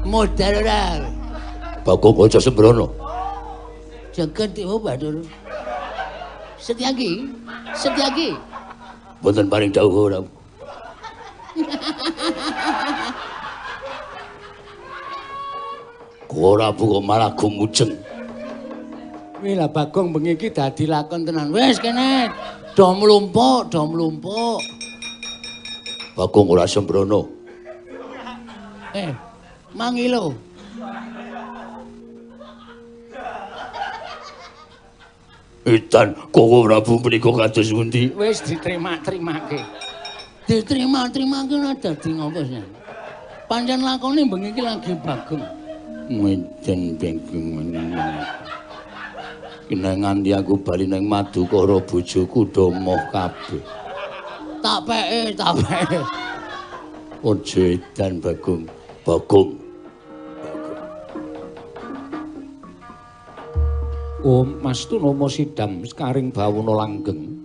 Modal ora. Bagong aja sembrono. Jagat dewa Bathara. Setyaki, Setyaki. Mboten paring dawuh ora. Ora kok malah gumujeng. Wih lah Bagong bengi iki dadi lakon tenan. Wis kene do mlumpuk, do mlumpuk. Bagong ora sembrono. Mangilo. Edan kowe Prabu menika kados pundi? Wis diterima-terimake. Diterima-terimake ora dadi ngopo sih. Pancen lakone bengi iki lagi Bagong. Menten Bagong. Kena nganti aku bali nang Madukara bojoku do moh kabeh. Tak peke, tak peke. Aja edan Bagong. Bagong. Om Mas Tunama sidam sekaring bawana langgeng.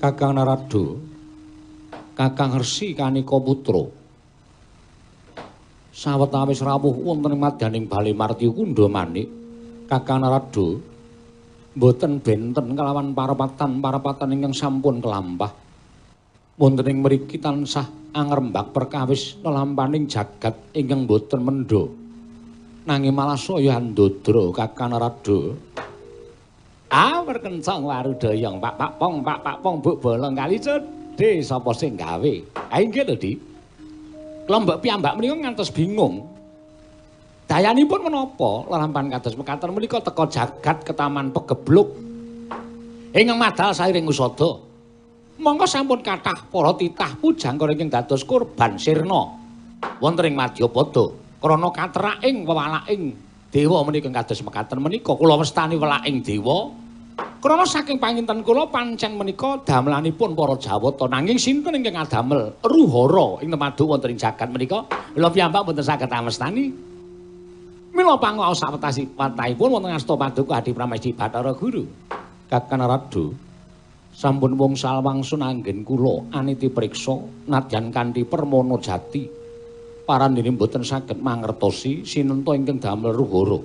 Kakang Narada, Kakang Resi Kanika Putra. Sawetawis rawuh wonten ing madyaning bale Martya Kundha manik, Kakang Narada mboten benten kalawan parapatan-parapatan ingkang sampun kelampah. Wonten ing mriki tansah angrembak perkawis lelampaning jagat ingkang mboten mendha. Nanging malah saya andodra Kakang Narada. Ah, perkencang warudayang pak pak pong pak pak pong buk bolong kali cedhe sapa sing gawe. Ha inggih lho, Dik. Klombok piyambak menika ngantos bingung. Dayanipun menapa lelampahan kados mekaten menika teka jagat ketaman pegebluk ingkang madal sairing usada. Monggo sampun kathah para titah pujangkara ingkang dados korban sirna wonten ing Madyapada. Krana katraking wewalaking dewa menika kados mekaten menika kula wastani welaking dewa. Krana saking panginten kula pancen menika damelanipun para Jawata, nanging sinten ingkang ngadamel ruhara ing temadu wonten ing jagat menika kula piyambak mboten saged amestani. Mila pangaos sawetasi watahipun wonten asta paduka Adi Pramesti Bathara Guru. Kakang Narada sampun wngsal wangsun anggen kula aniti priksa nadyan kanthi permana jati. Parandene mboten saged mangertosi sinenta ingkang damel ruhara.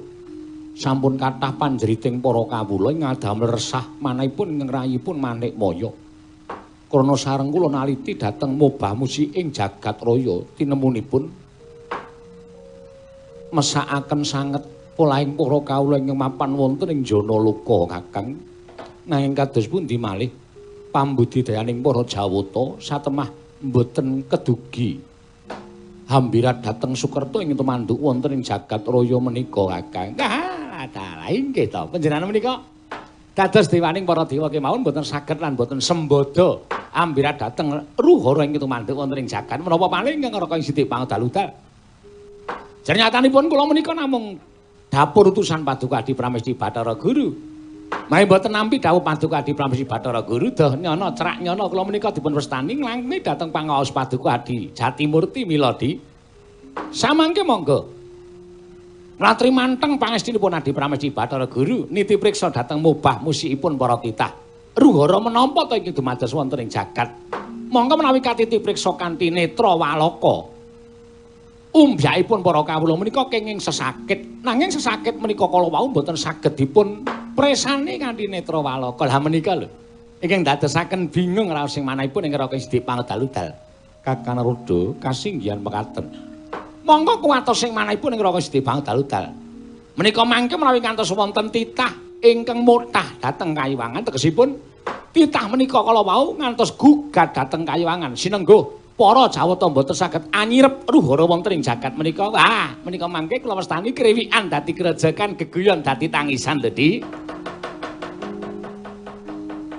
Sampun kathah panjeriting para kawula ing ngadamel resah manahipun ingkang rayipun Manikmaya. Krana sareng kula naliti dhateng mobah musi ing jagat raya tinemunipun mesakaken sanget polahing para kawula ingkang mapan wonten ing jana loka Kakang. Nanging kados pundi malih pambudidayaning para Jawata satemah mboten kedugi hambirat dhateng Sukerta ing tumanduk wonten ing jagat raya menika Kakang. Ah, dalah inggih to. Panjenengan menika dados dewaning para dewa kemawon mboten saged lan mboten sembada ambirat dhateng ruhara ing tumanduk wonten ing jagat menapa paling ingkang raka ing sithik pangdaludal. Jernyatanipun kula menika namung dapur utusan Paduka Adi Pramesti Bathara Guru. Menawi mboten nampi dawuh Paduka Adi Pramesti Bathara Guru doh nyana cerak nyana kula menika dipun wastani nglangkmi dhateng pangaos Paduka Adi Jatimurti Miladi. Samangke monggo mlatri manteng pangestinipun Adi Pramesti Bathara Guru niti priksa dhateng mobah musikipun para titah. Ruhara menapa ta iki dumados wonten ing jagat? Monggo menawi katiti priksa kanthi netra walaka. Umbyakipun para kawula menika kenging sesakit. Nanging sesakit menika kala wau mboten saged dipun presani kanthi netra walaka. Lah menika lho ingkang dadosaken bingung raos sing manahipun ing raka sithik pangdaludal. Kakang Narada kasinggihan mekaten. Monggo kuwatos sing manahipun ing raka sithik pangdaludal. Menika mangke menawi ngantos wonten titah ingkang motah dhateng kayiwangan, tegesipun titah menika kala wau ngantos gugat dhateng kayiwangan sinengguh para Jawata mboten saged anyirep ruhara wonten ing jagat menika. Wah, menika mangke kula wastani kriwikan dadi krejekan, geguyon dadi tangisan lho, Dik.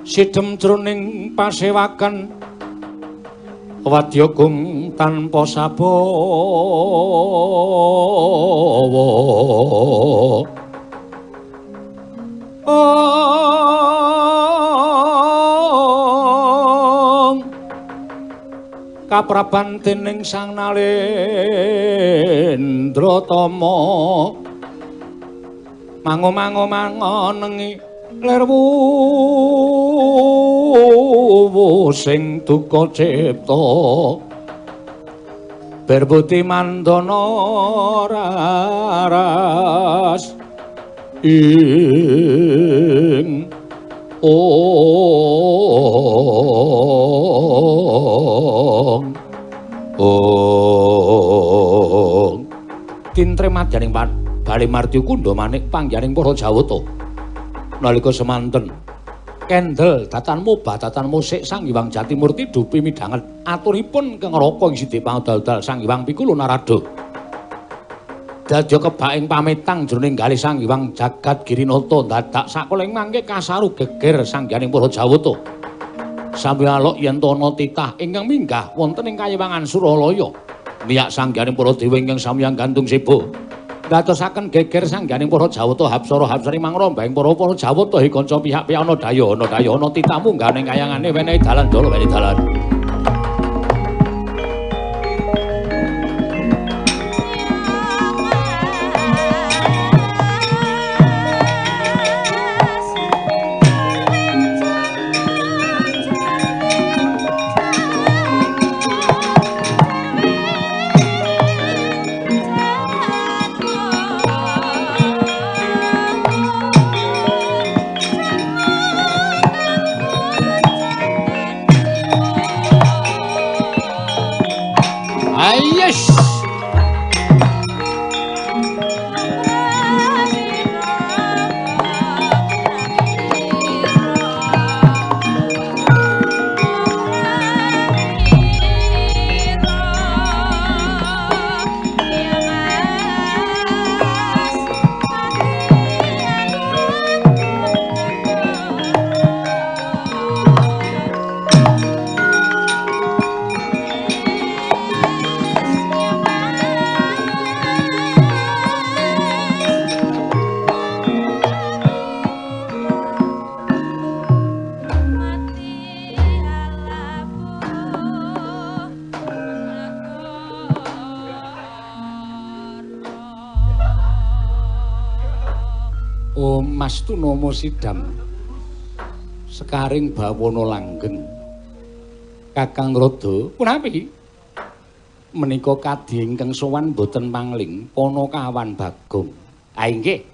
Sidem jroning pasewakan wadya gung tanpa sabawa. Kapraban dening Sang Nalendra Tama mango-mango mangonengi lir wuwu sing duka cipta Berbuti mandana raras ing ong ong tintre madyaning bali martyu kundha manik panggihaning para Jawata nalika semanten kendel datan mobah datan musik Sang Hyang Jatimurti dupi midhanget aturipun kengraka ing sidi pangdal-dal Sang Hyang Pikulu Narada dadya kebak ing pametang jroning galih Sang Hyang Jagat Girinata dadak sakoling mangke kasaru geger sangganing para Jawata sambi alok yen ana titah ingkang minggah wonten ing kayiwangan Suralaya miyak sangganing para dewa ingkang samyang gantung seba dadosaken geger sangganing para Jawata hapsara hapsari mangrombaing para Jawata he kanca pihak-pihak ana daya ana daya ana titah munggah ning kayangane wenehi dalan dala wenehi dalan. Mas Tunomo Sidam sekaring bawana langgeng Kakang Rada punapi menika kadhi ingkang sowan boten pangling Panakawan Bagong. Ah inggih.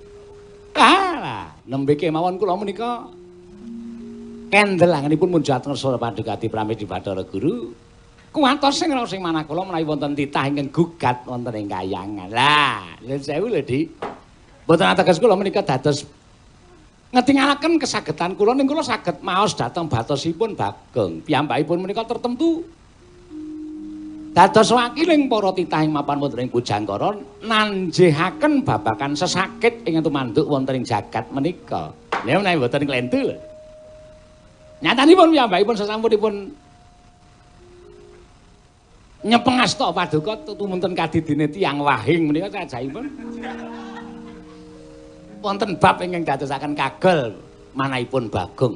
Alah nembe kemawon kula menika kendel angenipun munjat ngersa padukati pramedi Bathara Guru kuwatos sing raos sing manah kula menawi wonten titah ingkang gugat wonten ing kayangan. Lah nyuwun sewu lho Dik. Mboten ateges kula menika dados ngetingalaken kesagetan kula ning kula saged maos dhateng batosipun Bagong. Piyambakipun menika tertentu dados wakiling para titah ing mapan wonten ing Bujangkara nanjehaken babagan sesakit ing tumanduk wonten ing jagat menika. Lha menawi mboten klentu lho. Nyatanipun piyambakipun sasampunipun nyepengasta paduka tumunten kadidine tiyang wahing menika cajahipun wonten bab ingkang dadosaken kagel manahipun Bagong.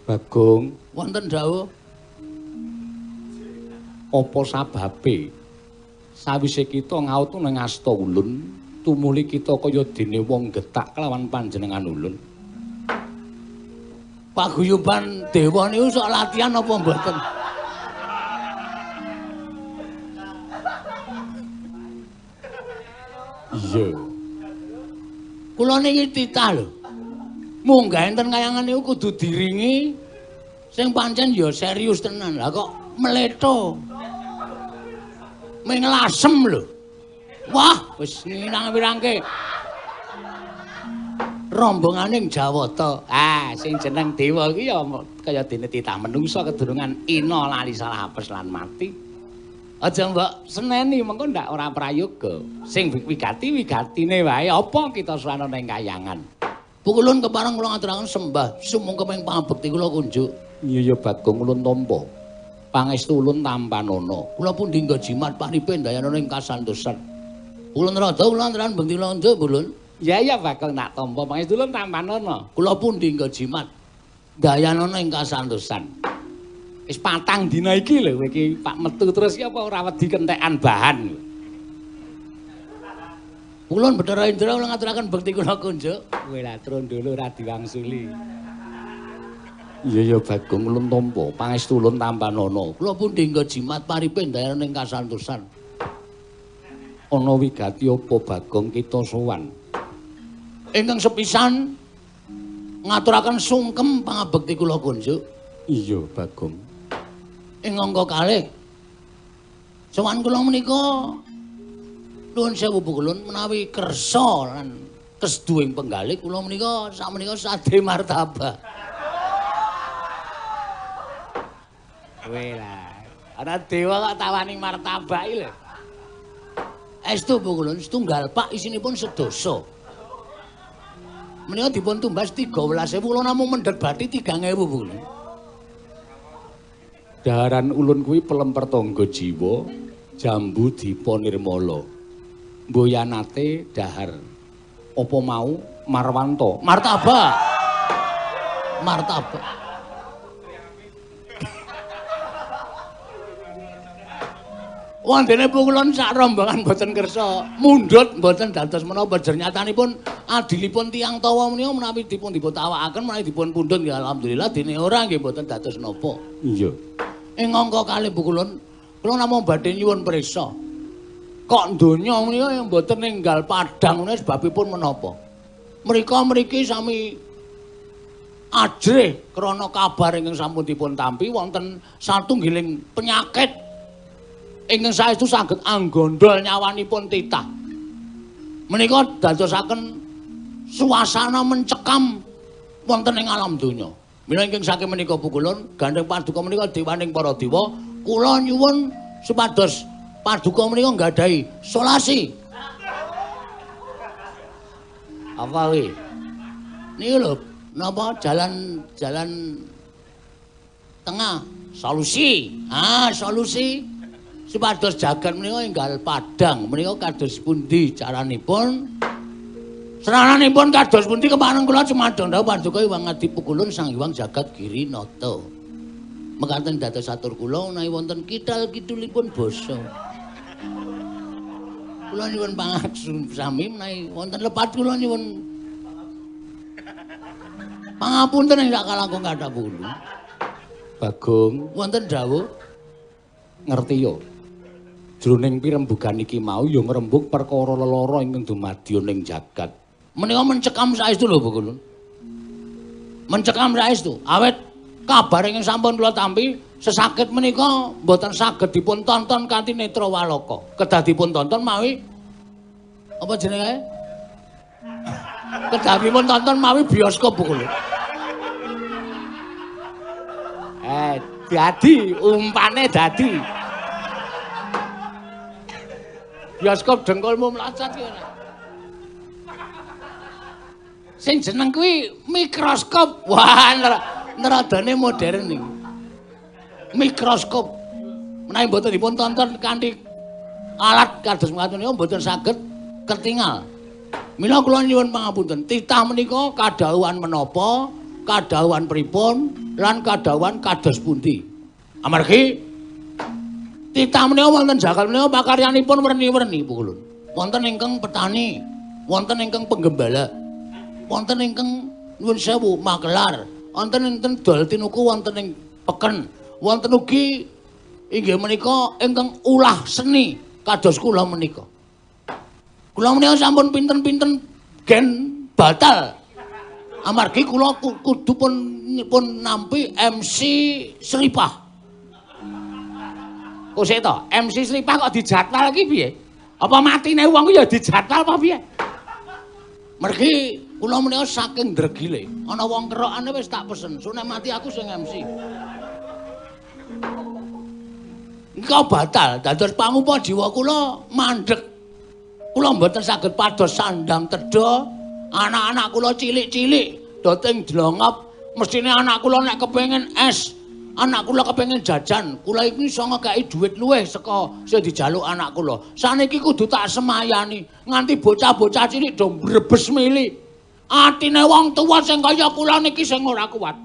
Bagong wonten dawuh. Apa sababe sawise kita ngaut nang asta ulun tumuli kita kaya dene wong getak kelawan panjenengan ulun. Paguyuban dewa niku sok latihan apa mboten? Iya. Kula niki titah lho. Munggah enten kayangan niku kudu diringi sing pancen ya serius tenan. Lah kok mletho. Ming lasem lho. Wah, wis ngirang-wirangke. Rombongane Jawata. Ah, sing jeneng dewa iki ya kaya dene titah menungsa kedurungan ina lali salah apes lan mati. Aja mbok seneni mengko ndak ora prayoga. Sing wigati wigatine wae apa kita suwana ning kayangan. Pukulun kepareng kula ngaturaken sembah sumungkem ing pangabekti kula kunjuk. Iya ya Bagong ulun tampa. Pangestu ulun tampanana. Kula pundi nggo jimat paripe ndayana ing kasantosan. Ulun rada kula antran bekti londo ulun. Ya ya Bagong tak tampa pangestu ulun tampanana. Kula pundi nggo jimat ndayanana ing kasantosan. Wis patang dina iki lho kowe iki Pak metu terus iki apa ora wedi kentekan bahan. Ulun Bathara Indra kula ngaturaken bekti kula kunjuk. Kowe lah trondolo ora diwangsuli. Iya ya Bagong ulun tampa pangestu ulun tampanana. Kula pundi nggo jimat paripe ndayana ing kasantosan. Ana wigati apa Bagong kita sowan? Ingkang sepisan ngaturaken sungkem pangabekti kula kunjuk. Iya, Bagong. Ing angka kalih sowan kula menika nuwun sewu pukulun menawi kersa lan kesduwing penggalih kula menika sakmenika sade martabak. Kowe lah, ana dewa kok tawani martabak iki lho. Estu pukulun setunggal pak isinipun sedasa. Menika dipun tumbas 13.000 kula namung mendhet bathi 3.000 pukulun. Daharan ulun kuwi pelemper tangga jiwa, jambu dipa nirmala. Mboyanate dahar. Apa mau Marwanto? Martabak. Martabak. Wondene pukulun sak rombongan boten kersa mundhut mboten dados menapa jernyatanipun adilipun tiyang tawa menika menawi dipun tawakaken menawi dipun pundhut nggih alhamdulillah dene ora nggih mboten dados napa. Iya. Ing angka kalih pukulun kula namung badhe nyuwun prisa. Kok donya menika mboten ninggal padhang menika sebabipun menapa? Mrika mriki sami ajrih krana kabar ingkang sampun dipun tampi wonten satunggiling penyakit ingkang saestu saged anggondol nyawanipun titah. Menika dadosaken suasana mencekam wonten ing alam donya. Mila ingkang saking menika pukulun gandheng paduka menika dewaning para dewa, kula nyuwun supados paduka menika nggadahi solasi. Apa kuwi? Niku lho, napa jalan tengah solusi. Ah, solusi supados jagat menika enggal padhang menika kados pundi caranipun? Serananipun kados pundi kepareng kula cumadong dawuh paduka Hyang Adi Pukulun Sang Hyang Jagat Girinata. Mekaten dados atur kula menawi wonten kidal kidulipun basa. Kula nyuwun pangaksami menawi wonten lepat kula nyuwun pangapunten ing sak kalangkung kathah pukulun. Bagong, wonten dawuh ngerti ya. Jroning pirembugan iki mau ya ngrembug perkara lelara ingkang dumadya ning jagat. Menika mencekam saestu lho Pukulun. Mencekam saestu. Awit kabar ingkang sampun kula tampi sesakit menika mboten saged dipun tonton kanthi netra walaka. Kedah dipun tonton mawi apa jenenge? Kedah dipun tonton mawi bioskop Pukulun. Dadi umpane dadi. Bioskop dengkulmu mlacat kuwi. Sing jeneng kuwi mikroskop. Wah, neradane modern iki. Mikroskop. Menawi mboten dipun tonton kanthi alat kados mekaten niku mboten saged ketingal. Mila kula nyuwun pangapunten, titah menika kadhawuhan menapa, kadhawuhan pripun, lan kadhawuhan kados pundi. Amargi titah menika wonten jagat menika pakaryanipun werni-werni pukulun. Wonten ingkang petani, wonten ingkang penggembala, wonten ingkang nuwun sewu makelar, wonten enten dol tinuku wonten ing peken, wonten ugi inggih menika ingkang ulah seni kados kula menika. Kula menika sampun pinten-pinten gen batal. Amargi kula kudu pun nampi MC Sripah. Kok sik to, MC Sripah kok dijadwal iki piye? Apa matine wong ku ya dijadwal apa piye? Mergi kula menika saking dregile, ana wong kerokane wis tak pesen, sune mati aku sing MC. Engko batal, dados pangupa jiwa kula mandheg. Kula mboten saged pados sandang tedha, anak-anak kula cilik-cilik doteng dlongop, mestine anak kula nek kepengin es, anak kula kepengin jajan, kula iki iso ngekeki dhuwit luwih saka sing dijaluk anak kula. Saniki kudu tak semayani nganti bocah-bocah cilik do mbrebes mili. Atine wong tuwa sing kaya kula niki sing ora kuat.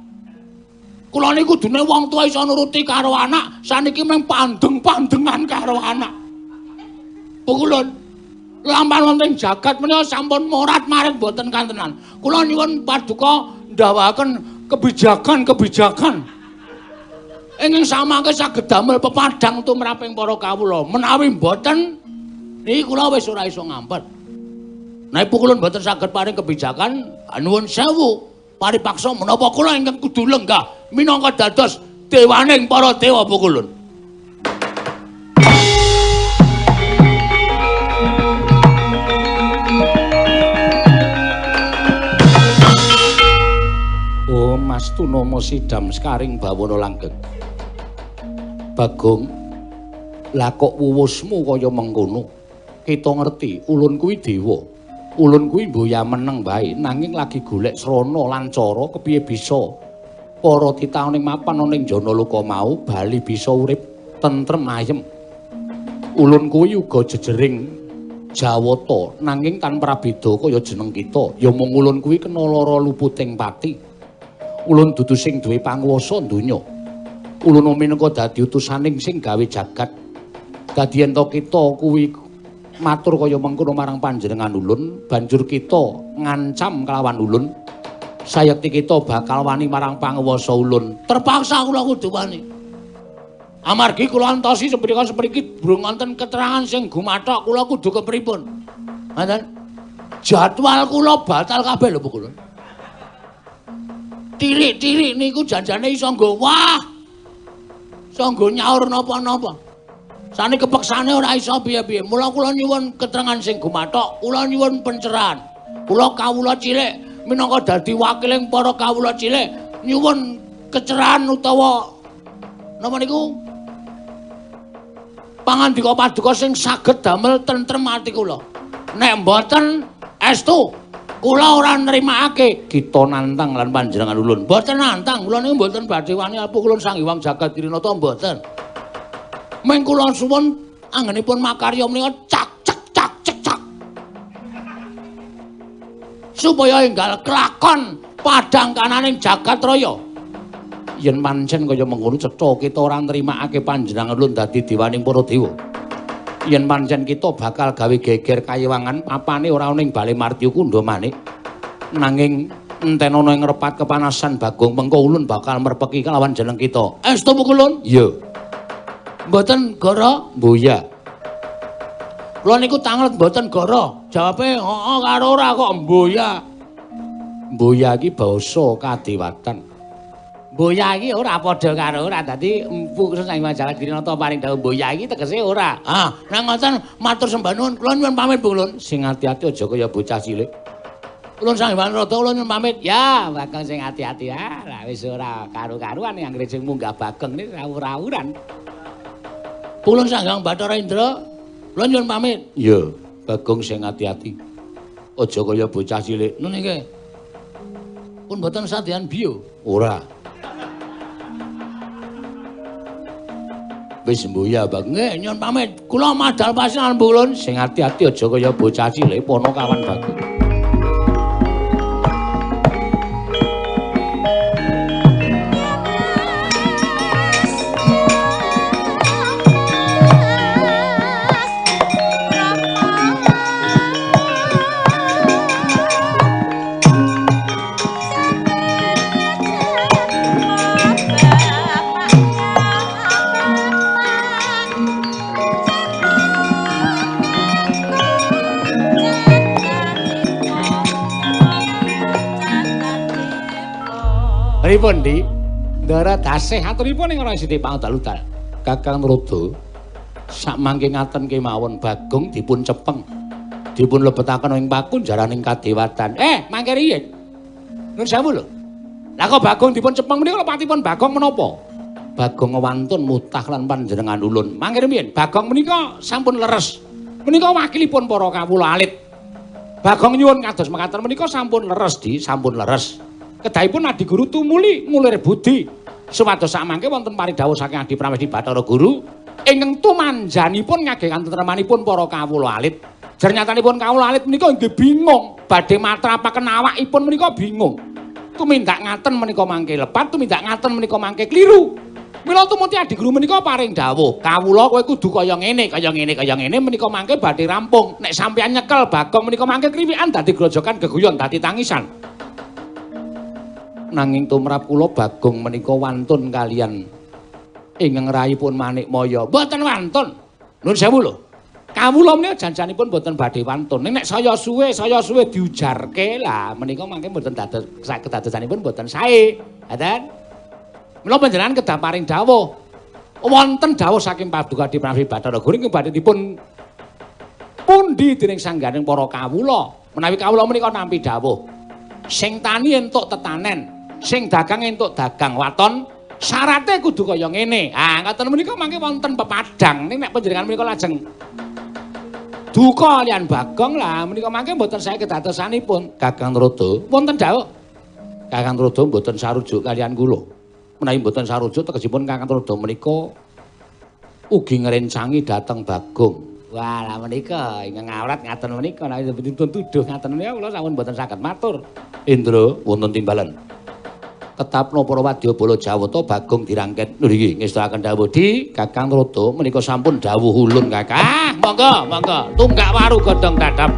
Kula niku kudune wong tuwa iso nuruti karo anak, saniki mung pandeng-pandengan karo anak. Pukulun lampahan wonten jagat menika sampun morat-marit mboten kantenan. Kula nyuwun paduka ndhawuhaken kebijakan-kebijakan ingkang samangke saged damel pepadhang tumraping para kawula. Menawi mboten Niki kula wis ora iso ngampet. Nek pukulun mboten saged paring kebijakan, nuwun sewu, paripaksa menapa kula ingkang kudu lenggah minangka dados dewaning para dewa pukulun. Oh, Mas Tunama sidam sekaring bawana langgeng. Bagong, lah kok wuwusmu kaya mengkono? Kita ngerti ulun kuwi dewa. Ulun kuwi mboya meneng wae nanging lagi golek srana lan cara kepiye bisa para titah ning mapan ana ning Janaloka mau bali bisa urip tentrem ayem. Ulun kuwi uga jejering Jawata nanging tanpa prabeda kaya jeneng kita. Ya mung ulun kuwi kena lara luputing pati. Ulun dudu sing duwe panguwasa donya. Ulun minangka dadi utusaning sing gawe jagat. Dadi yen to kita kuwi matur kaya mengkono marang panjenengan ulun, banjur kita ngancam kelawan ulun, sayekti kita bakal wani marang panguwasa ulun. Terpaksa kula kudu wani. Amargi kula antosi sepriki durung wonten keterangan sing gumathok, kula kudu kepripun. Ngoten. Jadwal kula batal kabeh lho pukulun. Tirik-tirik niku janjane iso nggo wah. Iso nggo nyaur napa-napa. Sane kepeksane ora iso piye-piye. Mula kula nyuwun keterangan sing gumathok, kula nyuwun pencerahan. Kula kawula cilik minangka dadi wakiling para kawula cilik nyuwun kecerahan utawa napa niku? Pangandika paduka sing saged damel tentrem ati kula. Nek mboten estu, kula ora nrimakake. Kita nantang lan panjenengan ulun. Mboten nantang, kula niku mboten badhe wani apa kula Sang Hyang Jagat Wiranata mboten. Meng kula suwun anggenipun makarya menika cak cek cak cek cak. Supaya enggal kelakon padhang kananing jagat raya. Yen pancen kaya mengkono cetha kita ora nrimakake panjenengan ulun dadi dewaning para dewa. Yen pancen kita bakal gawe geger kayewangan papane ora ana ing Bale Martya Kundha manik. Nanging enten ana ing repat kepanasan Bagong mengko ulun bakal merpeki kelawan jeneng kita. Estu pukulun? Iya. Mboten goro? Mboya. Kula niku tanglet mboten goro. Jawabe heeh karo ora kok mboya. Mboya iki basa kadewatan. Mboya iki ora padha karo ora. Dadi empu Sang Hyang Jagat Wiranata paring dawuh mboya iki tegese ora. Ah, nek ngoten matur sembah nuwun, kula nyuwun pamit Bu Ulun. Sing ati-ati aja kaya bocah cilik. Ulun Sang Hyang Wiranata kula nyuwun pamit. Ya, Bagong sing ati-ati ah. Lah wis ora karu-karuan anggere sing munggah Bagong niki rawur-rawuran. Ulun Sang Hyang Bathara Indra, kula nyuwun pamit. Iya, Bagong sing ati-ati. Aja kaya bocah cilik. Nun iki. Pun mboten sadean biyo. Ora. Wis mboya, Bagong. Nggih, nyuwun pamit. Kula madal pasinan Bu Ulun. Sing ati-ati aja kaya bocah cilik ponokawan Bagong. Pripun, Dik? Ndara dasih aturipun ing ora sithik pangdal-udal. Kakang Narada, sakmangke ngaten kemawon Bagong dipun cepeng. Dipun lebetaken ing pakunjaraning kadewatan. Mangke riyin. Nuwun sewu lho. Lah kok Bagong dipun cepeng menika lepatipun Bagong menapa? Bagong wantun mutah lan panjenengan ulun. Mangke riyin, Bagong menika sampun leres. Menika wakilipun para kawula alit. Bagong nyuwun kados mekaten menika sampun leres, Di, sampun leres. Kedahipun Adi Guru tumuli ngulir budi supados sakmangke wonten paridhawuh saking Adi Pramesti Bathara Guru ingkang tumanjanipun ngagem katentremanipun para kawula alit. Jernyatanipun kawula alit menika nggih bingung, badhe matrapaken awakipun menika bingung. Tumindak ngaten menika mangke lepat, tumindak ngaten menika mangke kliru. Mila tumuti Adi Guru menika paring dawuh, kawula kowe kudu kaya ngene, kaya ngene, kaya ngene menika mangke badhe rampung. Nek sampeyan nyekel Bagong menika mangke kriwikan dadi grojokan geguyon dadi tangisan. Nanging tumrap kula Bagong menika wantun kalian ingkang rayipun Manikmaya. Mboten wantun. Nuwun sewu lho. Kawula menika janjanipun mboten badhe wantun. Ning nek saya suwe diujarke lah menika mangke mboten dados kedadosanipun mboten sae. Ngaten. Mula panjenengan kedah paring dawuh. Wonten dawuh saking Paduka Prabi Bathara Guru ingkang badhe dipun pundi dening sangganing para kawula. Menawi kawula menika nampi dawuh. Sing tani entuk tetanen, sing dagang entuk dagang waton, syarate kudu kaya ngene. Ah, ngaten menika mangke wonten pepadang. Ning nek panjenengan menika lajeng duka kalian Bagong lah menika mangke mboten sae kedadosanipun. Kakang Trada, wonten dawuh. Kakang Trada mboten sarujuk kalian kula. Menawi mboten sarujuk tegesipun Kakang Trada menika ugi ngrencangi dhateng Bagong. Wah, lah menika ingkang ngawrat ngaten menika nek dipun tuduh ngaten menika kula sampun mboten saged matur. Indra, wonten timbalan. Tetapno para wadyabala Jawata Bagong dirangket. Lho iki ngestakaken dawuh di Kakang Trada menika sampun dawuh ulun Kakang. Ah, monggo, monggo. Tunggak waru godhong dadap.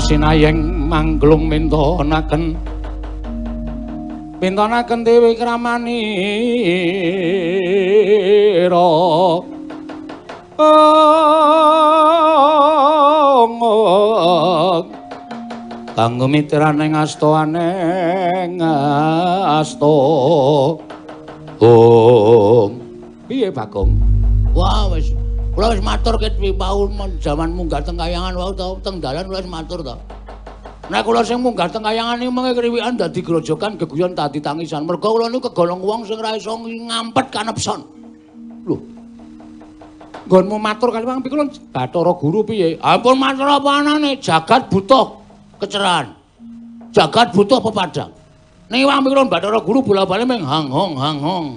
Sinayeng mangglung mintonaken mintonaken dewi kramanira kanggo mitrane asta aneng asta. Om piye Bagong? Wah wis kula wis matur ket wau jaman munggah teng kayangan wau to teng dalan kula wis matur to. Nek kula sing munggah teng kayangan niku mengke kriwikan dadi grojogan geguyon dadi tangisan. Mergo kula niku kegolong wong sing ora iso ngampet kanepson. Lho. Nggonmu matur kali wong kula Bathara Guru piye? Ampun matur apa anane, jagat butuh kecerahan. Jagat butuh pepadang. Ning wong kula Bathara Guru bola-bali ming hang hong hang hong.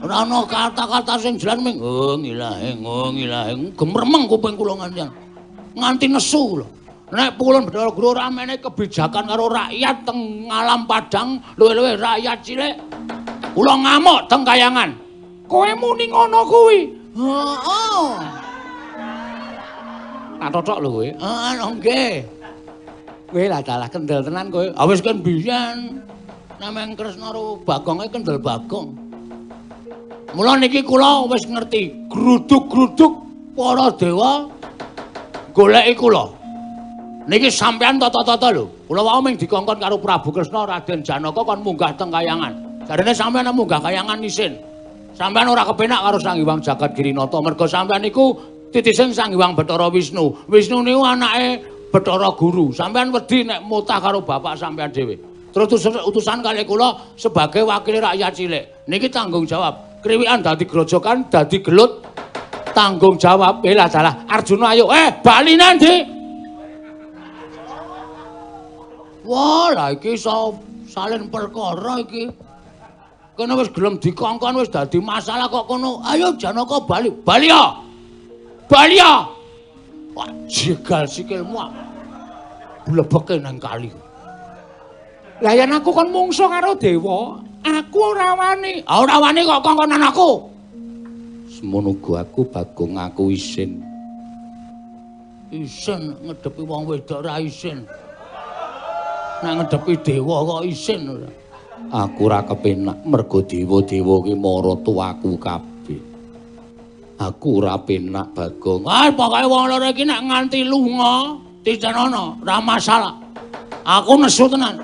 Ora ana kata-kata sing jelas ming ngilaheng ngilaheng gemremeng kuping kula nganti nganti nesu kula. Nek kula Bathara Guru ora menehi kebijakan karo rakyat teng alam padang, luwih-luwih rakyat cilik. Kula ngamuk teng kayangan. Kowe muni ngono kuwi? Heeh. Tak totok lho kowe. Heeh, nggih. Kowe lah dalah kendel tenan kowe. Ah wis kan biyen nameng Kresna karo Bagonge kendel Bagong. Mula niki kula wis ngerti gruduk-gruduk para dewa goleki kula. Niki sampean tata-tata lho. Kula wau ming dikongkon karo Prabu Kresna Raden Janaka kon munggah teng kayangan. Jarene sampean munggah kayangan isin. Sampean ora kepenak karo Sang Hyang Jagat Girinata mergo sampean niku titising Sang Hyang Bathara Wisnu. Wisnu niku anake Bathara Guru. Sampean wedi nek mutah karo bapak sampean dhewe. Terus utusan kali kula sebagai wakil rakyat cilik. Niki tanggung jawab. Kriwikan dadi grojokan, dadi gelut, tanggung jawab. Lah salah. Arjuna ayo, bali nanti. Wah, lah iki iso salin perkara iki. Kono wis gelem dikongkon wis dadi masalah kok kono. Ayo Janaka bali. Bali ya. Bali ya. Wah, jegal sikilmu. Blebeke nang kali. Lah yen aku kon mungsuh karo dewa, aku ora wani. Ah ora wani kok kongkonan aku. Semono uga aku Bagong aku isin. Isin ngedepi wong wedok ora isin. Nek ngedepi dewa kok isin ora. Aku ora kepenak mergo dewa-dewa ki mara tuaku kabeh. Aku ora penak Bagong. Ah, pokoke wong loro iki nek nganti lunga titenono, ora masalah. Aku nesu tenan.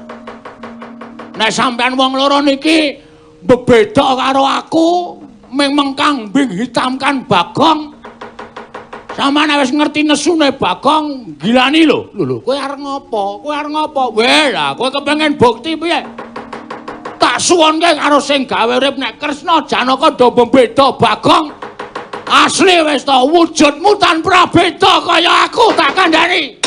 Nek sampean wong loro niki bebeda karo aku, ming mengkambing hitamkan Bagong. Sampeyan wis ngerti nesune Bagong, gilani lho. Lho lho, kowe arep ngopo? Kowe arep ngopo? Weh, lah kowe kepengin bukti piye? Tak suwunke karo sing gawe urip nek Kresna Janaka do bebeda Bagong. Asli wis to wujudmu tanpa beda kaya aku tak kandhani.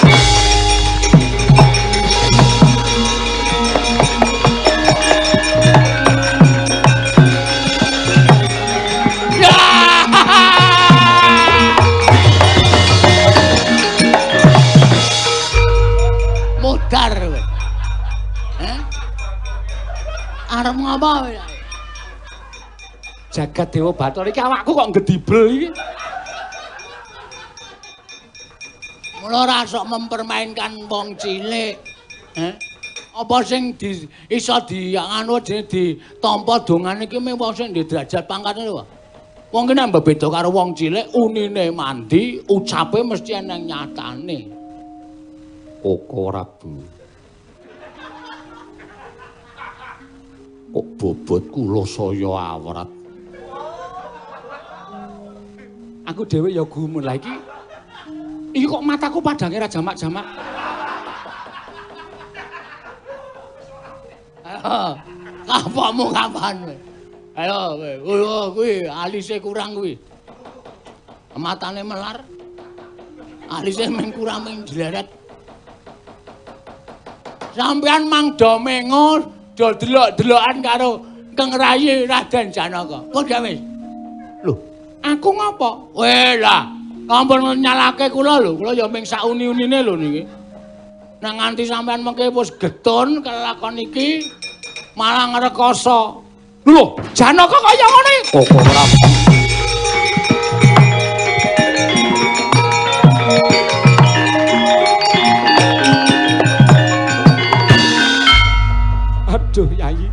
Mudar kowe. Heh? Arep ngopo kowe? Jagat Dewa Bathara iki awakku kok ngedibel iki. Mula ora sok mempermainkan wong cilik. Heh? Apa sing di, iso di anu jenenge ditampa dongane iki mung wong sing ndek derajat pangkate lho. Wong ki nek beda karo wong cilik unine mandi, ucape mesti eneng nyatane. Koko Prabu. Kok bobot kula saya awrat. Aku dhewe ya gumun lah iki. Iki kok mataku padange ra jamak-jamak. Kapokmu kapan kowe? Ayo kowe, kuwi alise kurang kuwi. Matane melar. Alise mung kurang mung jleret. Sampeyan mang do mengo do delok-delokan karo Keng Rayi Raden Janaka. Pun gak wis. Lho, aku ngopo? Weh lah, ampun nyalake kula lho, kula ya ming sauni-unine lho niki. Nek nganti sampean mengke wis getun kelakon iki malah ngrekoso. Lho, Janaka kaya ngene. Koko Prabu. Aduh, Yayi.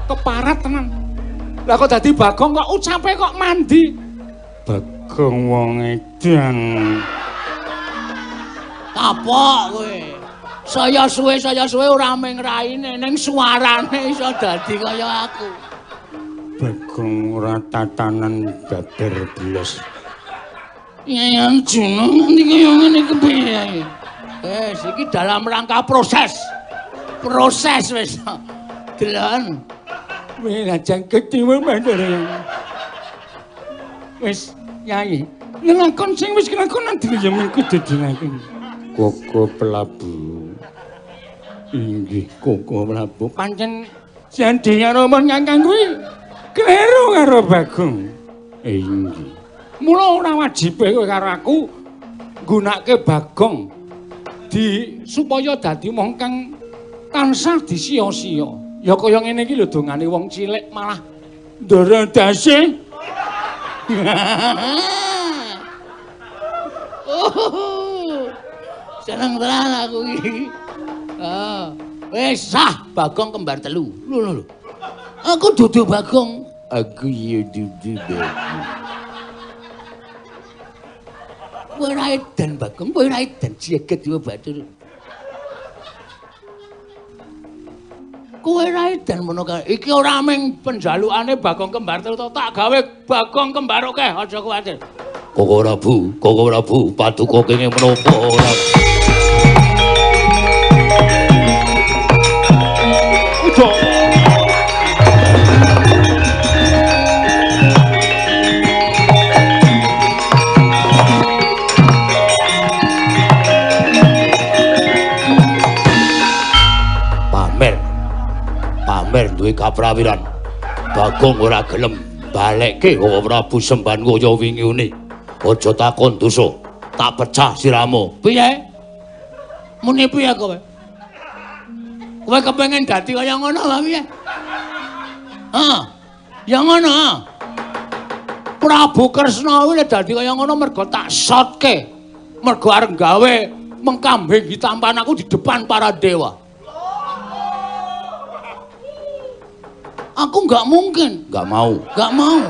Keparat tenan. Lah kok dadi Bagong kok ucape kok mandi. Bagong wong edan. Kapok kowe. Saya suwe ora mung raine ning suarane iso dadi kaya aku. Bagong ora tatanan babar blas. Yayan Juno nganti kaya ngene kepiye. Wis iki dalam rangka proses. Proses wis. Delon. Wis ajang ketiwa mandhere. Wis Yai, nglakon sing wis kelakon nanti ya mung kudu dilakoni. Koko Prabu. Inggih Koko Prabu. Pancen jandi karo kakang kuwi kleru karo Bagong. Inggih. Mula ora wajibe kowe karo aku nggunakake Bagong di supaya dadi wong kang tansah disia-sia. Ya kaya ngene iki lho dongane wong cilik malah ndara dase. Oh, seneng tenan aku iki. Wis sah Bagong kembar telu. Lho lho lho. Aku dudu Bagong. Aku ya dudu Bagong. Kowe ora edan Bagong, kowe ora edan jagat Dewa Bathara. Kowe ora edan mono kae. Iki ora mung penjalukane Bagong kembar telu to, tak gawe Bagong kembar akeh, aja kuwatir. Koko Prabu, paduka kenging menapa ora? Ujo. Pamer. Pamer duwe kaprawiran. Bagong ora gelem balekke Koko Prabu semban kaya wingi uni. Aja takon dosa, tak pecah siramu. Piye? Muni piye kowe? Kowe kepengin dadi kaya ngono apa piye? Hah? Ya ngono. Prabu Kresna kuwi dadi kaya ngono mergo tak sotke. Mergo arep gawe mengkambing hitampan aku di depan para dewa. Aku nggak mungkin. Nggak mau. Nggak mau.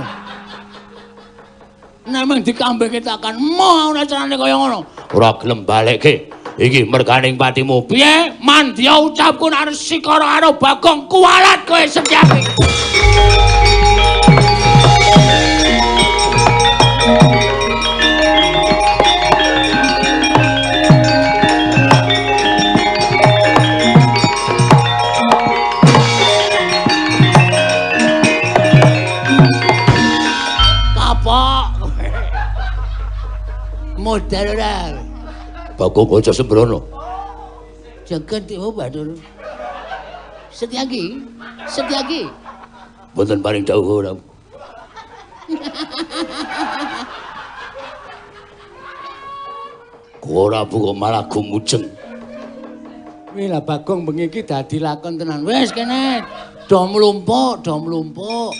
Nek mung dikambingke takkan moh ora carane kaya ngono. Ora gelem balekke. Iki merganing patimu. Piye? Mandya ucapku nek sikara karo Bagong kuwalat kowe Setyaki. Kapok kowe. Modal ora. Bagong aja sembrono. Jagat dewa Bathara. Setyaki, Setyaki. Mboten paring dawuh ora. Ora buka malah gumujeng. Wih lah Bagong bengi iki dadi lakon tenan. Wis kene do mlumpuk, do mlumpuk.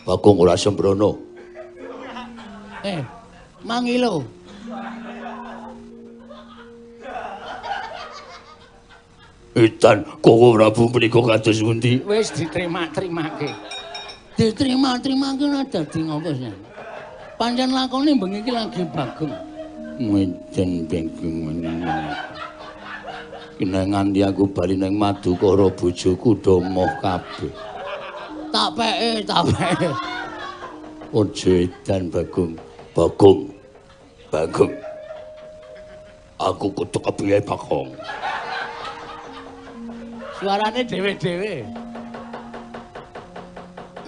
Bagong ora sembrono. Mangilo. Edan kowe Prabu menika kados pundi? Wis diterima-terimake. Diterima-terimake ora dadi ngopo sih. Pancen lakone bengi iki lagi Bagong. Menten Bagong. Kena nganti aku bali nang Madukara bojoku do moh kabeh. Tak peke, tak peke. Aja edan Bagong. Bagong. Bagong. Aku kudu kepiye Bagong? Suarane dhewe-dhewe.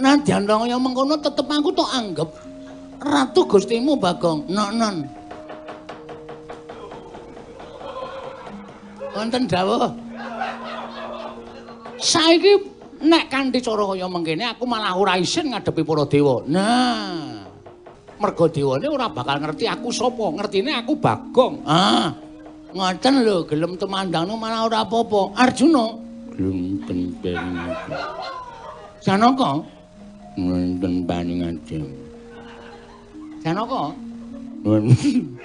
Nadyan kaya mengkono tetep aku tok anggep ratu Gustimu Bagong. Non-non. Wonten dawuh. Saiki nek kanthi cara kaya mengkene aku malah ora isin ngadepi para dewa. Nah, merga dewane ora bakal ngerti aku sapa, ngertine aku Bagong. Ah, ngoten lho, gelem tumandangno malah ora apa-apa. Arjuna gelem ten Janaka wonten paningadem. Janaka wonten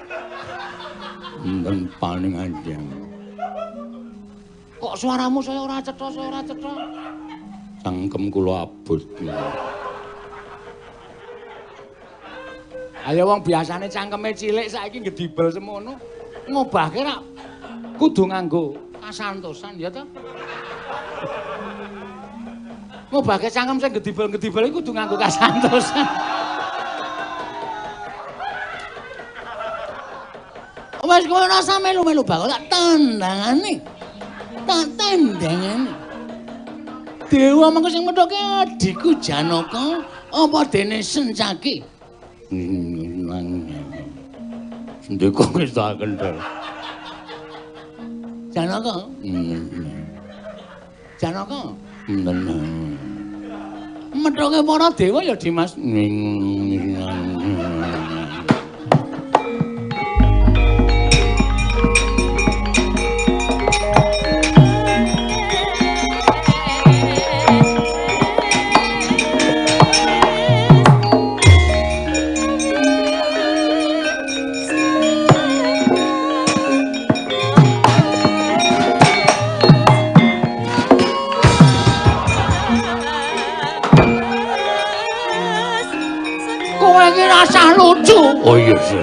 paningadem. Kok suaramu saya ora cetha, saya ora cetha. Cangkem kula abot. Ayo wong biasane cangkeme cilik saiki gedibel semono. Ngobahke rak kudu nganggo kasantosan ya to. Ngobahke cangkem sing gedibel-gedibel iku kudu nganggo kasantosan. Wes kowe ora usah melu-melu bakal tak tandangane. Tak tandangane. Dewa mengko sing methoke adhiku Janaka apa dene Sencaki? Sendika wis tak kendel. Janaka. Janaka. Methoke para dewa ya Dimas. Rasah lucu. Oh iya, iya,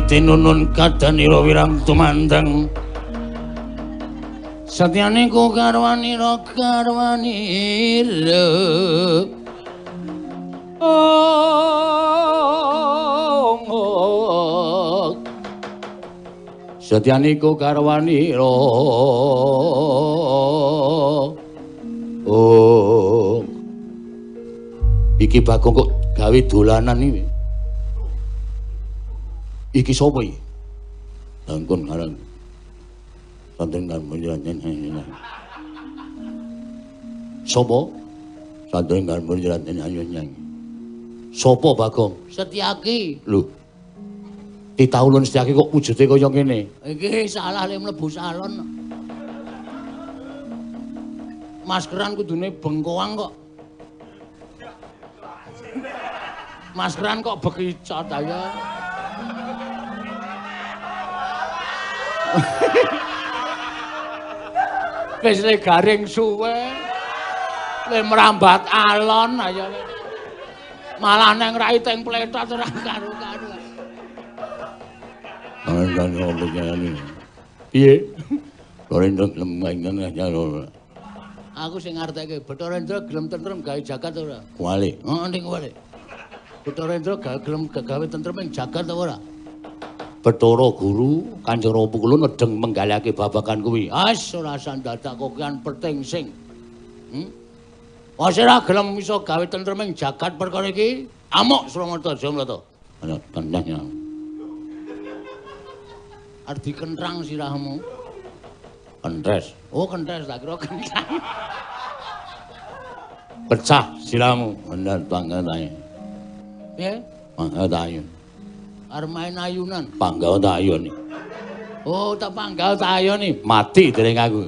Tinunun kadanira wirang tumandang satyane ku garwanira garwanira oh satyane ku garwanira oh iki Bagong kok gawe dolanan iki. Iki sapa iki? Tangkun karang. Santren kan munjiran. Sopo? Santren kan munjiran nyang. Sopo Bagong? Setyaki. Lho. Titah ulun Setyaki kok wujude kaya ngene? Iki salah le mlebu salon. Maskeran kudune bengkoang kok. Maskeran kok bekicot ayo. Wis le garing suwe. Le merambat alon ayo. Malah neng rai teng pletot ora karu-karu. Piye? Aku sing ngarteke Bathara Indra gelem tentrem gawe jagat ora? Kuwalik. Heeh ning kuwalik. Bathara Indra gelem gawe tentrem ing jagat apa ora? Bathara Guru Kanjeng Rama kula nedeng menggalihake babagan kuwi. As ora sandadak kokean perting sing. Wis ora gelem iso gawe tentrem ing jagat perkara iki, amuk Suramarta Jamlata. Ana tandanya. Arep dikentrang sirahmu. Kentes. Oh, kentes tak kira kentrang. Pecah sirahmu. Bener banget ae. Piye? Pangga tayun. Arep main ayunan. Pangga tayun. Oh, tak pangga tayun. Mati dereng aku.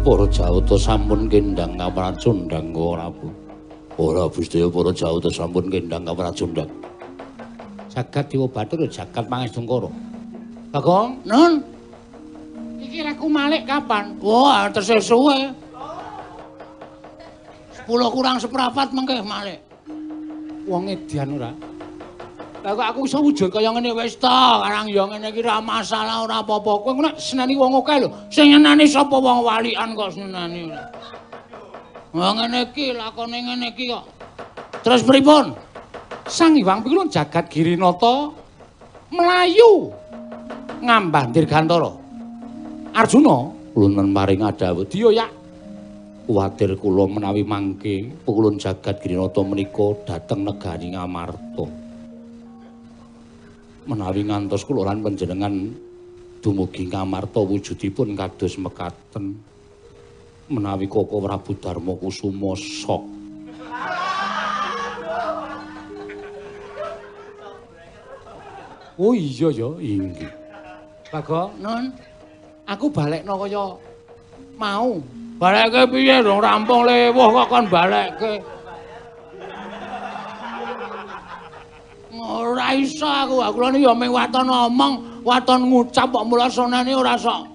Para Jawata sampun kendhang kapracundhang Prabu. Ora sedaya para Jawata sampun kendhang kapracundhang. Jagat Dewa Bathara jagat Pangestungkara. Bagong, Nun. Iki reku malik kapan? Wah, tesih suwe. 10 kurang seprapat mengke malik. Wong edian ora? Lah kok aku iso wujud kaya ngene wis ta, karang ya ngene iki ora masalah ora apa-apa. Kowe nek seneni wong akeh lho. Sing nyeneni sapa wong walian kok seneni. Wah ngene iki lakone ngene iki kok. Terus pripun? Sang Hyang Pikulun jagat Girinata mlayu ngambah Dirgantara. Arjuna kula paring adhawuh diya yak kuwatir kula menawi mangke pukulun jagat Girinata menika dhateng negari Ngamarta. Menawi ngantos kula lan panjenengan dumugi Ngamarta wujudipun kados mekaten. Menawi Koko Prabu Darma Kusuma sok. Oh iya ya, inggih. Bagong, Nun. Aku balekno kaya mau. Balekke piye dong rampung lewuh kok kon balekke. Ora iso aku, aku lho ya mung waton omong, waton ngucap kok mula sonane ora sok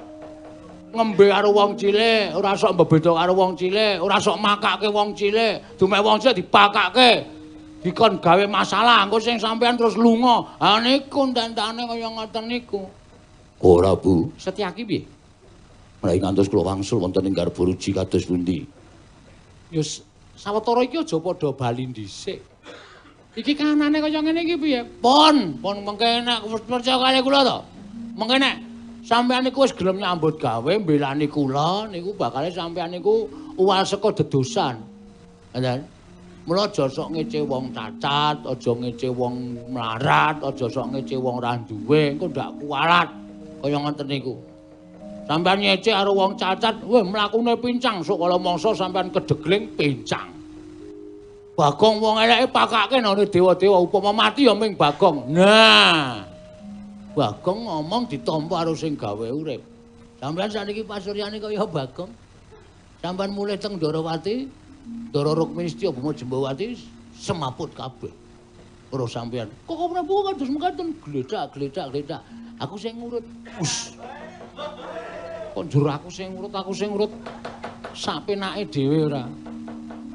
ngembe karo wong cilik, ora sok mbebeda karo wong cilik, ora sok makake wong cilik, dumek wong cilik dipakake. Dikon gawe masalah, engko sing sampean terus lunga. Ha niku tentane kaya ngoten niku. Ora, Bu. Setyaki piye? Menawi ngantos kula wangsul wonten ing garba ruji kados pundi? Ya sawetara iki aja padha bali dhisik. Iki kahanane kaya ngene iki piye? Pun, pun mengke nek percaya kali kula to. Mengke nek sampean niku wis gelem nyambut gawe mbelani kula niku bakale sampean niku uwal saka dedosan. Ngoten. Mula aja sok ngece wong cacat, aja ngece wong mlarat, aja sok ngece wong ra duwe, engko ndak kualat. Kaya ngoten niku. Sampeyan ngece karo wong cacat, weh mlakune pincang, sok kala mangsa sampeyan kedegling pincang. Bagong wong eleke pakake nang dewa-dewa, upama mati ya ming Bagong. Nah. Bagong ngomong ditampa karo sing gawe urip. Sampeyan sakniki pasuryane kaya Bagong. Sampeyan mulih teng Ndorowati, Ndara Rukmini Setya Bhuma Jembawati semaput kabeh. Ora sampeyan. Kok Prabu kados mekaten gledak gledak gledak. Aku sing ngurut. Us. Kok njur aku sing ngurut, aku sing ngurut. Sapenake dhewe ora.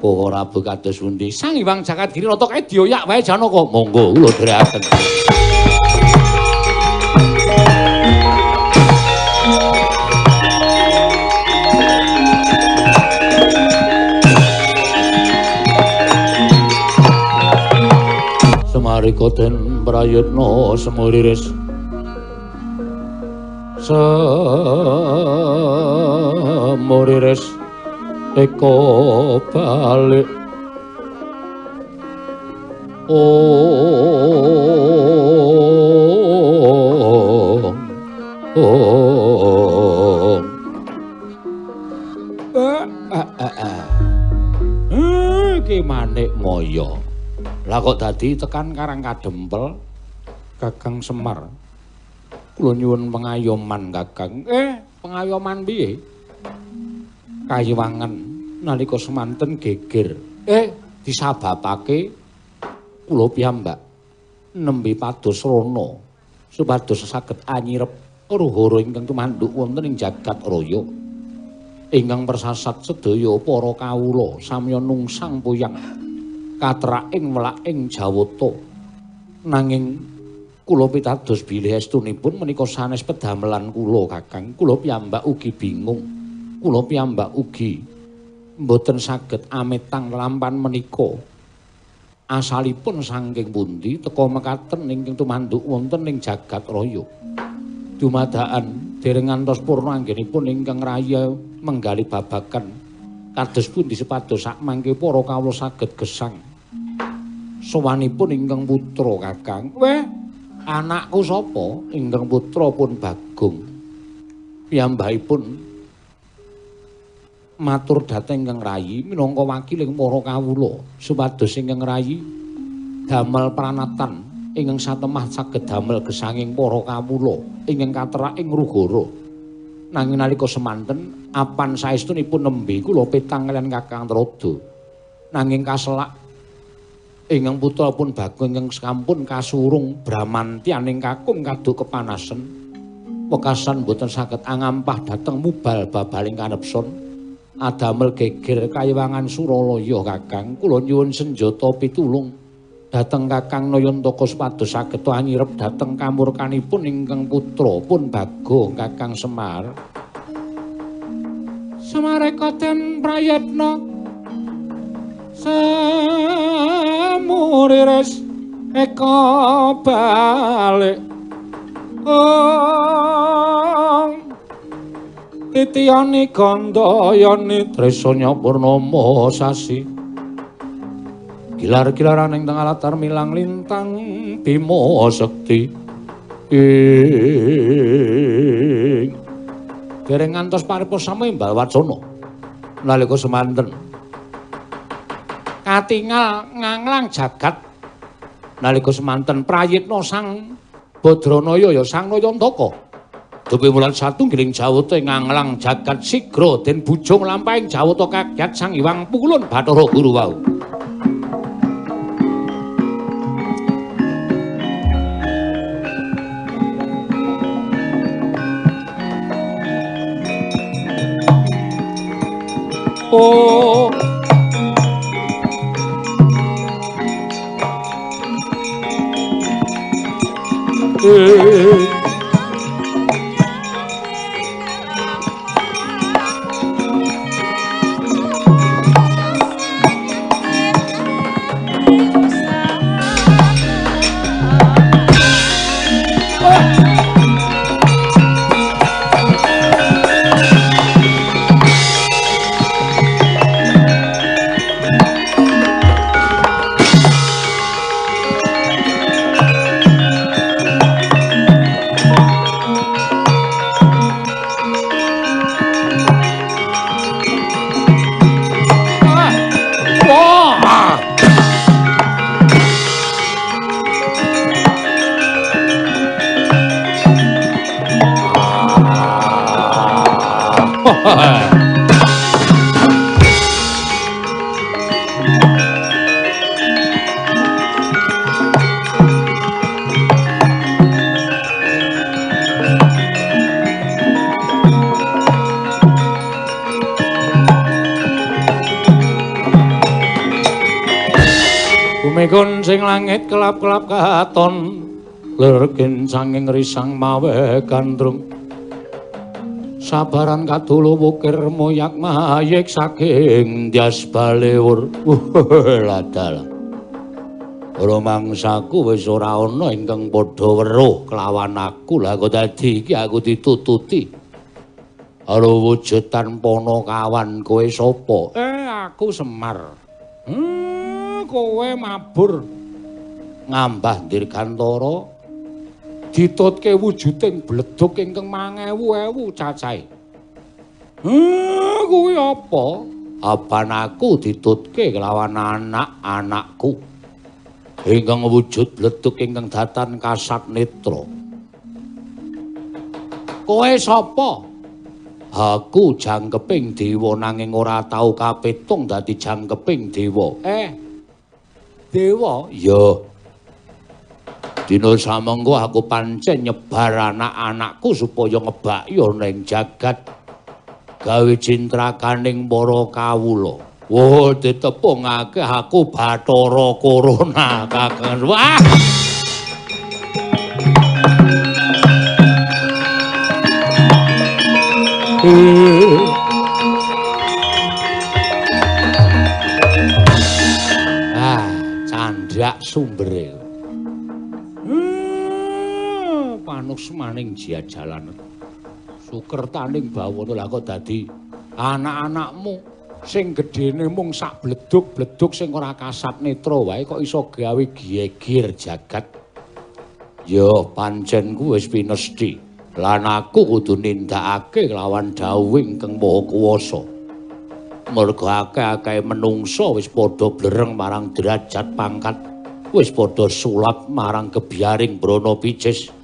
Kok ora kados pundi? Sang Hyang Jagat Giri Rata kae dioyak wae Janaka. Monggo kula dherekaken. Semarika den prayitna semuriris semuriris eka balik om om iki manik moyo. Lah kok dadi tekan Karang Kadempel Kakang Semar. Kula nyuwun pengayoman Kakang. Pengayoman piye? Kayiwangan nalika semanten geger. Disababake kula piyambak nembe pados rana supados saged anyirep horo-horo ingkang tumanduk wonten ing jagat raya. Ingkang persasat sedaya para kawula samya nungsang puyang katraking welaking Jawata. Nanging kula pitados bilih estunipun menika sanes pedamelan kula Kakang. Kula piyambak ugi bingung. Kula piyambak ugi mboten saged ametang lampan menika. Asalipun saking pundi teka mekaten ingkang tumanduk wonten ing jagat raya. Dumadakan dereng ngantos purna anggenipun ingkang raya menggali babagan kados pundi supados sakmangke para kawula saged gesang. Sowanipun ingkang putra Kakang. Weh, anakku sapa? Ingkang putra pun Bagong. Piyambakipun matur dhateng ingkang rayi minangka wakiling para kawula supados ingkang rayi damel pranatan ingkang satemah saged damel gesanging para kawula ingkang katerak ing Rugara. Nanging nalika semanten apan saestunipun nembe kula petang kaliyan Kakang Trada. Nanging kaselak ingkang putra pun Bagong ingkang sampun kasurung bramantianing kakung kaduk kepanasen. Wekasan boten saged angampah dhateng mubal babaling kanepson. Adamel geger kayiwangan Suralaya Kakang. Kula nyuwun senjata pitulung dhateng Kakang Nayantaka supados saged anyirep dhateng kamurkanipun ingkang putra pun Bagong Kakang Semar. Semareka den prayitna semuriris eka balik ong titiyani gandayani tresanya purnama sasi gilar-gilaran ing tengah latar milang lintang Bima Sekti ing dereng ngantos paripurna samimbal wacana nalika semanten katingal nganglang jagat nalika semanten prayitna Sang Badranaya ya Sang Nayantaka Dupi mulat satunggiling jawata ing nganglang jagat sigra den bujung lampahing jawata kagyat Sang Hyang Pulun Bathara Guru wau. Oh. Bumi sing langit kelap-kelap katon lergen sanging risang mawe gandrung sabaran kadulu wukir moyak mayik saking ndyas balewur. Ladal rumangsaku wis ora ana ingkang padha weruh kelawan aku. Lah kok dadi iki aku ditututi karo wujud tanpa ana kawan. Kowe sapa? Aku Semar. Kowe mabur ngambah dirgantara ditutke wujuding bledug ingkang mangewu-ewu cacahe. Kuwi apa? Apan aku ditutke kelawan anak-anakku ingkang wujud bledug ingkang datan kasat netra. Kowe sapa? Aku jangkeping dewa nanging ora tau kapitung dadi jangkeping dewa. Dewa? Ya. Dina samengko aku pancen nyebar anak-anakku supaya ngebaki ana ing jagat gawe cintrakaning para kawula. Wah, ditepungake aku Bathara Corona kakang. Wah. Ah, candhak sumbere. Panuksmaning jajalan sukertaning bawana. Lah kok dadi anak-anakmu sing gedhene mung sak bledug-bledug sing ora kasat netra wae kok iso gawe geger jagat. Ya pancen ku wis pinesthi lan aku kudu nindakake lawan dawuh ingkang Maha Kuwasa. Mergo akeh-akeh menungsa wis padha blereng marang derajat pangkat, wis padha sulap marang gebyaring brana picis.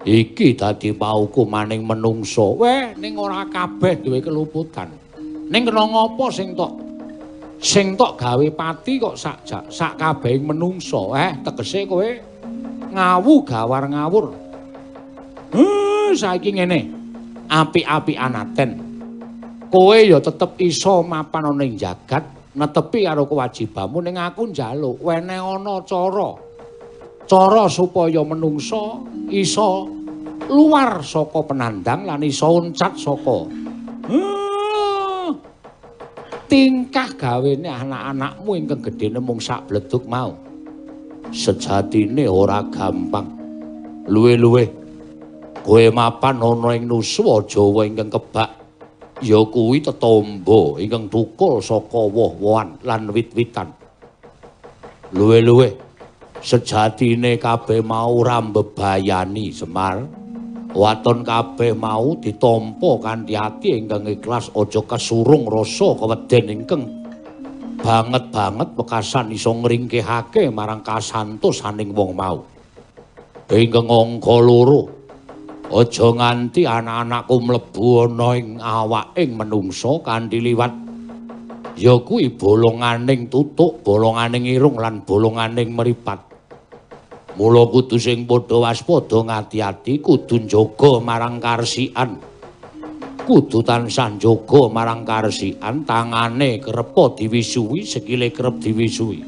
Iki dadi paukumaning menungsa. Weh, ning ora kabeh duwe keluputan. Ning kena ngapa sing tok gawe pati kok sak kabehing menungsa? Tegese kowe ngawu gawar ngawur. Saiki ngene. Apik-apikan aten. Kowe ya tetep iso mapan ana ing jagat, netepi karo kewajibanmu, ning aku njaluk wene ana cara supaya menungsa iso luar saka penandang lan iso uncat saka tingkah gawene anak-anakmu ingkang gedhene mung sak bledug mau. Sejatine ora gampang. Luwe-luwe kowe mapan ana ing nuswa Jawa ingkang kebak ya kuwi tetombo ingkang thukul saka woh-wohan lan wit-witan. Luwe-luwe sejatine kabeh mau ora mbebayani Semar. Waton kabeh mau ditampa kanthi ati ingkang ikhlas, aja kesurung rasa keweden ingkang banget-banget wekasan iso ngringkehake marang kasantosaning wong mau. Ingkang angka loro, Aja nganti anak-anakku mlebu ana ing awaking menungsa kanthi liwat ya kuwi bolonganing tutuk, bolonganing irung lan bolonganing mripat. Mula kudu sing padha waspada ngati-ati, kudu njaga marang karsikan. Kudu tansah njaga marang karsikan, tangane kerep diwisuhi, sikile kerep diwisuhi.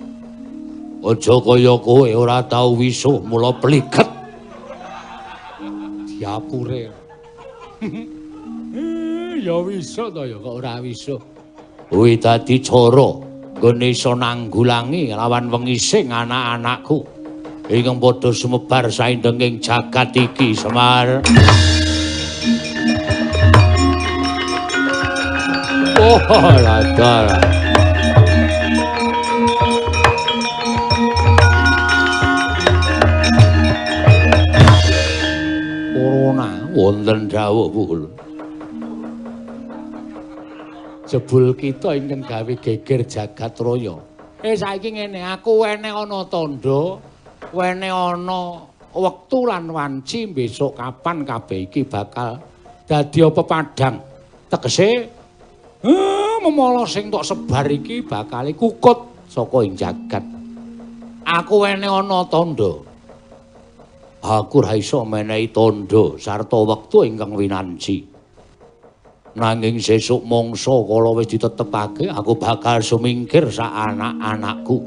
Aja kaya kowe ora tau wisuh, mula pliket. Diapure. Ya wisuh to ya kok ora wisuh. Kuwi dadi cara nggone iso nanggulangi lawan wengising anak-anakku ingkang padha sumebar saindenging jagat iki, Semar. Oh, ladar. Corona wonten dawuh Pukulun. Jebul kita ingkang gawe geger jagat raya. Saiki ngene, aku wene ana tandha, wene ana wektu lan wanci besok kapan kabeh iki bakal dadi pepadang. Tegese memala sing tok sebar iki bakal kukut saka ing jagat. Aku wene ana tandha. Aku ora iso menehi tandha sarta wektu ingkang winanci. Nanging sesuk mangsa kala wis ditetepake, aku bakal sumingkir sak anak-anakku.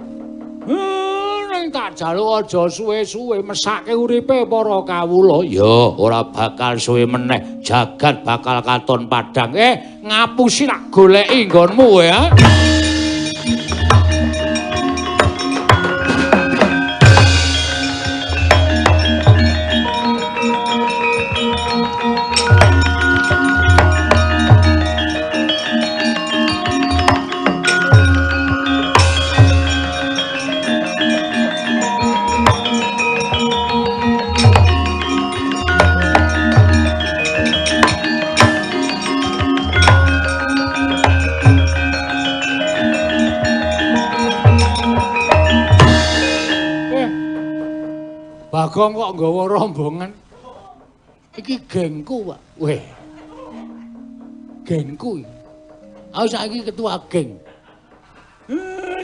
Ning tak jaluk aja suwe-suwe mesake uripe para kawula. Ya, ora bakal suwe meneh, jagat bakal katon padhang. Ngapusi tak goleki nggonmu ya. Bagong kok nggawa rombongan. Iki gengku, Pak. Weh. Gengku. Aku saiki ketua geng.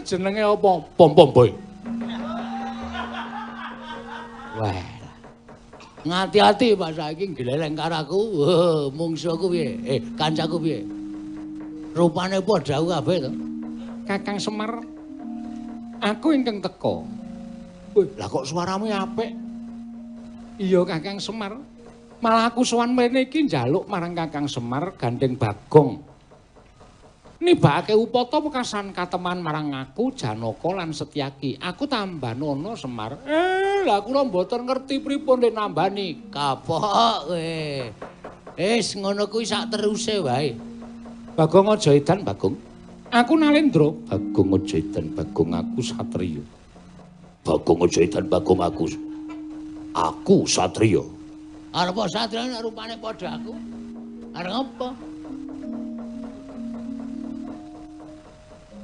Jenenge apa? Pom-pom boy. Wah. Ngati-ati Pak saiki gleleng karo aku. Mungsuhku piye? Kancaku piye? Rupane padha aku kabeh to. Kakang Semar, aku ingkang teka. Wih, lah kok suaramu apik? Iya Kakang Semar. Malah aku sowan mrene iki njaluk marang Kakang Semar gandeng Bagong. Nibakake upata wekasan kateman marang aku Janaka lan Setyaki. Aku tambanono Semar. Lah kula mboten ngerti pripun le nambani. Kapok kowe. Wis ngono kuwi sak teruse wae. Bagong aja edan Bagong. Aku Nalendra. Bagong aja edan Bagong, aku satriya. Bagong aja edan Bagong, aku satriya. Arep satriya nek rupane padha aku. Arep apa?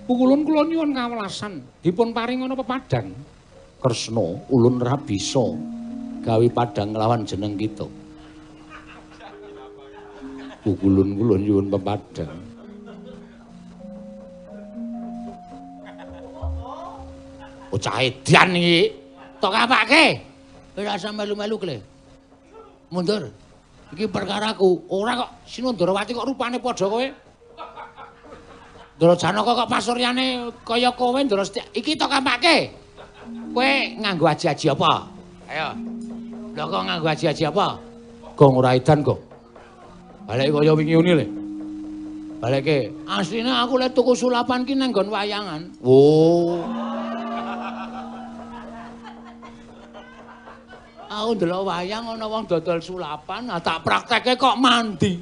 Pukulun kula nyuwun kawelasan, dipun paringana pepadang. Kresna, ulun ra bisa gawe padhang nglawan jeneng kita. Pukulun kula nyuwun pepadang. Bocah edan iki. Tok apake? Ora usah melu-melu kle. Mundur. Iki perkaraku. Ora kok Sinundrawati kok rupane padha kowe. Ndara Janaka kok pasuryane kaya kowe Ndara Setyaki. Iki tok apake? Kowe nganggo aji-aji apa? Ayo. Lha kok nganggo aji-aji apa? Gong ora edan kok. Balek kaya wingi uni le. Baleke. Asline aku le tuku sulapan ki nang nggon wayangan. Oh. Aku ndelok wayang ana wong dodol sulapan, tak praktekke kok mandi.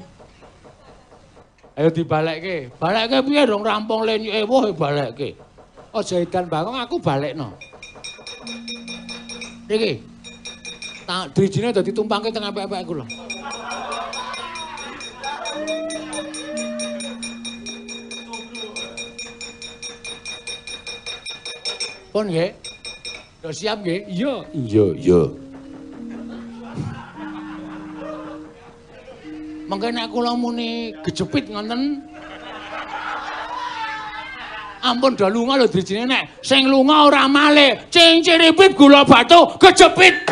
Ayo dibalekke. Balekke piye dong rampung le ewuh balekke. Aja edan Bagong, aku balekno. Niki. Tak drijine dadi tumpangke teng apik-apik aku lho. Pun nggih. Do siap nggih? Iya. Iya, iya. Mengke nek kula muni gejepit ngoten. Ampun do lunga lho drijine nek sing lunga ora malih. Cingciripit gula batu gejepit.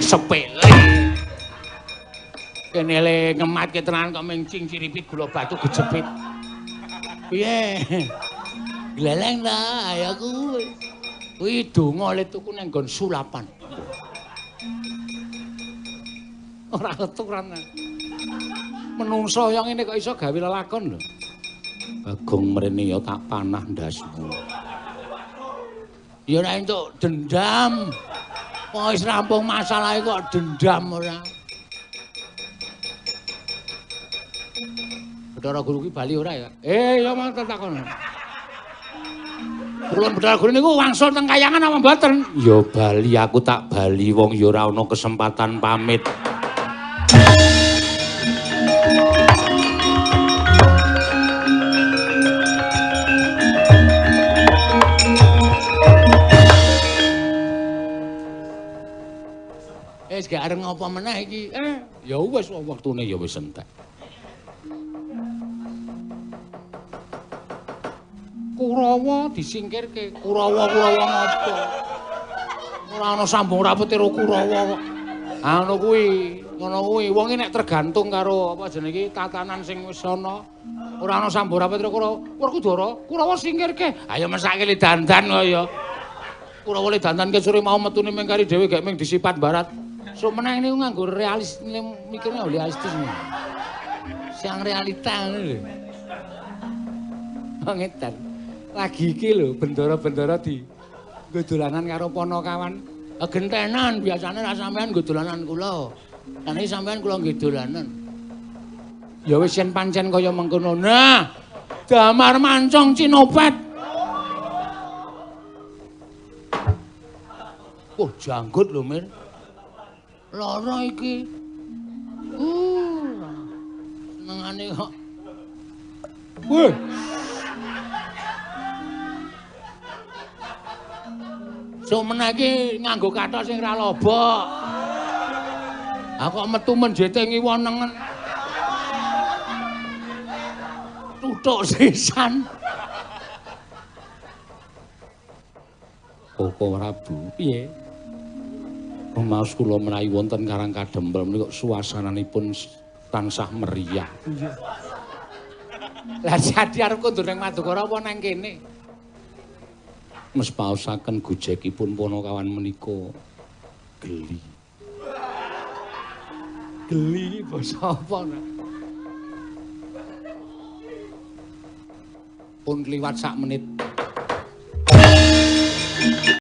Sepele. Kene le ngematke tenan kok ming cingciripit gula batu gejepit. Piye? Gleleng ta ayo kuwi. Kuwi donga le tuku nang nggon sulapan. Ora keturan. Menungso yang ngene kok iso gawe lelakon lho. Bagong mrene ya tak panah ndasmu. Ya ora entuk dendam. Wis rampung masalahe kok dendam ora. Bathara Guru ki bali ora ya? Ya monggo takon. Kula Bathara Guru niku wangsul teng kayangan apa mboten? Ya bali, aku tak bali wong ya ora ana kesempatan pamit. Wis gak arep ngopo meneh iki. Ya wis wektune ya wis entek. Kurawa disingkirke. Kurawa-kurawa ngopo? Ora ana sambung rapet karo Kurawa kok. Ah ngono kuwi, ngono kuwi. Wong iki nek tergantung karo apa jenenge iki tatanan sing wis ana. Ora ana sambung rapet karo Kurawa. Werkudara, Kurawa singkirke. Ayo mesake le dandan kok ya. Kurawa le dandan ke sore mau metune ming kari dhewe gek ming disipat barat. Sok meneh niku nganggo realis, mikirnya realistis. Siang realita ngono lho. Wong edan. Lagi iki lho bendara-bendara di nggo dolanan karo Panakawan. Gentenan biasane ra sampean nggo dolanan kula. Lah niki sampean kula nggih dolanan. Ya wis yen pancen kaya mengkono. Nah, damar mancung cinopet. Oh, janggut lho, Mir. Lara iki. Senengane kok. Weh. Sok meneh iki nganggo kathok sing ra lobok. Ah kok metu menjete ngiwa nengen. Tutuk sisan. Koko Prabu, piye? Rumaos kula menawi wonten Karang Kadempel menika suasananipun tansah meriah. Iya. Lah jadi arep kondur nang Madukara apa nang kene? Mespaosaken gojekipun Panakawan menika geli. Geli iki basa apa, Nak? Pun kliwat sak menit.